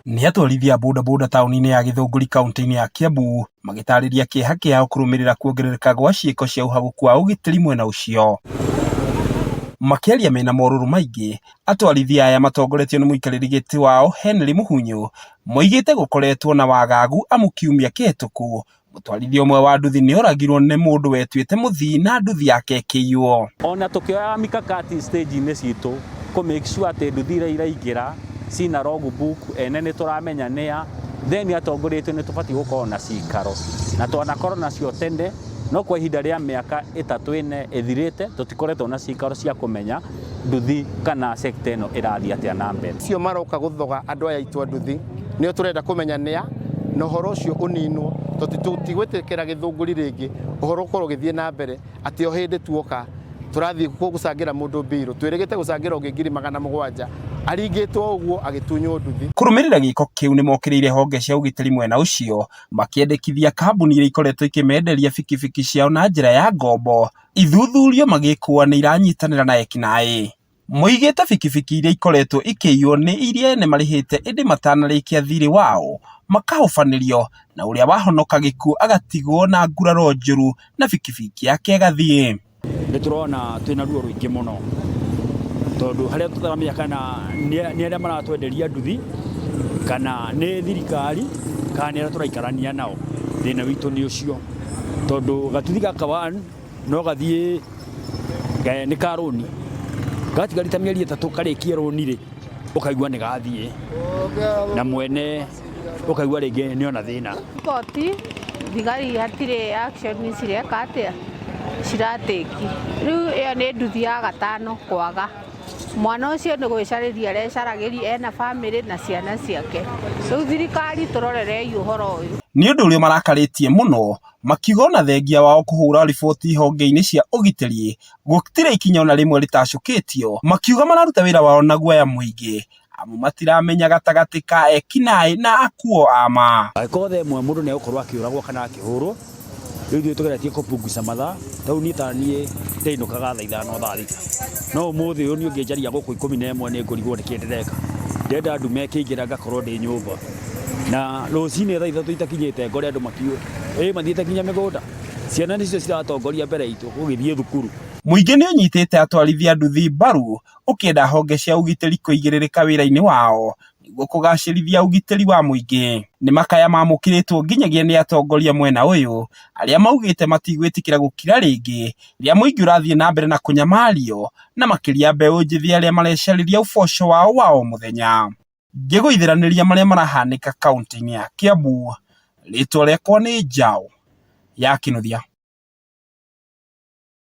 Nĩ atwarithia a bodaboda taũni-inĩ ya Gĩthũngũri kaunti-inĩ ya Kiambu magĩtarĩria kĩeha kĩao kũrũmĩrĩra kuongerereka gwa ciĩko cia ũhagũku wa ũgitĩri mwena ũcio. Makĩaria mena morũrũ maingĩ, atwarithia aya matongoretio nĩ mũikarĩri gĩtĩ wao Henry Muhunyu moigĩte gũkoretwo na wagagu amu kiumia kĩhĩtũku mũtwarithia ũmwe wa nduthi nĩ oragirwo nĩ mũndũ wetuĩte mũthii na nduthi yake ĩkĩiywo. Ona tũkĩoyaga mikakati stage-inĩ citũ kũ make sure atĩ nduthi iria iraingĩra cina logbook, ene nĩ tũramenya nĩa, then atongoria aitũ nĩ tũbatiĩ gũkorwo na cikaro na twanakorwo nacio tene, no kwa ihinda rĩa mĩaka 3 4 ĩthirĩte tũtikoretwo na cikaro cia kũmenya nduthi kana sector ĩno ĩrathiĩ atĩa na mbere. Acio maroka gũthoga andũ aya aitũ a nduthi nĩo tũrenda kũmenya nĩa na ũhoro ũcio ũninwo, tondũ tũtigwĩtĩkĩra Gĩthũngũri rĩngĩ ũhoro ũkorwo ũgĩthiĩ na mbere atĩ o hĩndĩ tuoka tũrathiĩ gũcangĩra mũndũ mbirũ, twĩrĩgĩte gũcangĩra ũngĩ 700,000 aringĩtwo ũguo agĩtunywo nduthi. Kũrũmĩrĩra gĩko kĩu nĩ mokĩrĩire honge cia ũgitĩri mwena ũcio makĩendekithia kambuni iria ikoretwo ikĩmenderia bikibiki ciao na njĩra ya ngombo ithuthurio magĩkũa nĩ iranyitanĩra na ekinaĩ. Moigĩte bikibiki iria ikoretwo ikĩiywo nĩ iria ene marĩhĩte ĩndĩ matanarĩkia thirĩ wao makahobanĩrio na ũrĩa wahonoka gĩkuũ agatigwo na nguraro njũru na bikibiki yake ĩgathiĩ. Nĩ tũrona twĩna ruo rũingĩ mũno tondũ harĩa tũtaramenya kana nĩ arĩa maratwenderia nduthi kana nĩ thirikari kana nĩ arĩa tũraikarania nao. Thĩna witũ nĩ ũcio tondũ gatuthi gaka one no gathiĩ nĩ ka rũni gatigarĩte mĩeri 3 karĩkie rũni rĩ, ũkaigua nĩ gathiĩ na mwene ũkaigua rĩngĩ nĩ ona thĩna. Riboti thigari hatirĩ action cireka atĩa ciratĩki rĩu ĩyo nĩ nduthi ya gatano kwaga mwana ũcio nĩ gwĩcarĩria arecaragĩria ena bamĩrĩ na ciana ciake. Rĩu thirikari tũrorerei ũhoro ũyũ. Nĩ ũndũ ũrĩa marakarĩtie mũno makiuga ona thengia wao kũhũra riboti honge-inĩ cia ũgitĩri gũtirĩ ikinya ona rĩmwe rĩtacũkĩtio, makiuga mararuta wĩra wao na guoya mũingĩ amu matiramenya gatagatĩ ka ekinaĩ na akuo a ma. Angĩkorwo thaa ĩmwe mũndũ nĩ egũkorwo akĩũragwo kana akĩhũrwo, rĩu ithuĩ tũgeretie kũpunguca mathaa, tarĩu niĩ ta niĩ ndĩinũkaga thaa 5 thaa 6, no ũmũthĩ ũyũ niĩ ũngĩnjaria gũkũ 11 nĩ ngũrigwo nĩkĩ ndĩreka. Ndĩrenda ndume ĩkĩingĩra ngakorwo ndĩ nyũmba, na rũcinĩ thaa 3 itakinyĩte ngore andũ makiũ, ĩ mathiĩte nginya mĩgũnda. Ciana nĩcio ciratongoria mbere itũ gũgĩthiĩ thukuru. Mũingĩ nĩ ũnyitĩte atwarithia nduthi mbaru ũkĩenda honge cia ũgitĩri kũigĩrĩrĩka wĩra-inĩ wao nĩguo kũgacĩrithia ũgitĩri wa mũingĩ. Nĩ makaya mamũkĩrĩtwo nginyagia nĩ atongoria mwena ũyũ arĩa maugĩte matigwĩtĩkĩra gũkira rĩngĩ rĩrĩa mũingĩ ũrathiĩ na mbere na kũnyamario na makĩria mbeũ njĩthĩ arĩa marecarĩria ũboco wao wa o mũthenya. Ngĩgũithĩranĩria marĩa marahanĩka kaunti-inĩ ya Kiambu, rĩtwa rĩakwa nĩ Njaũ ya Kĩnuthia.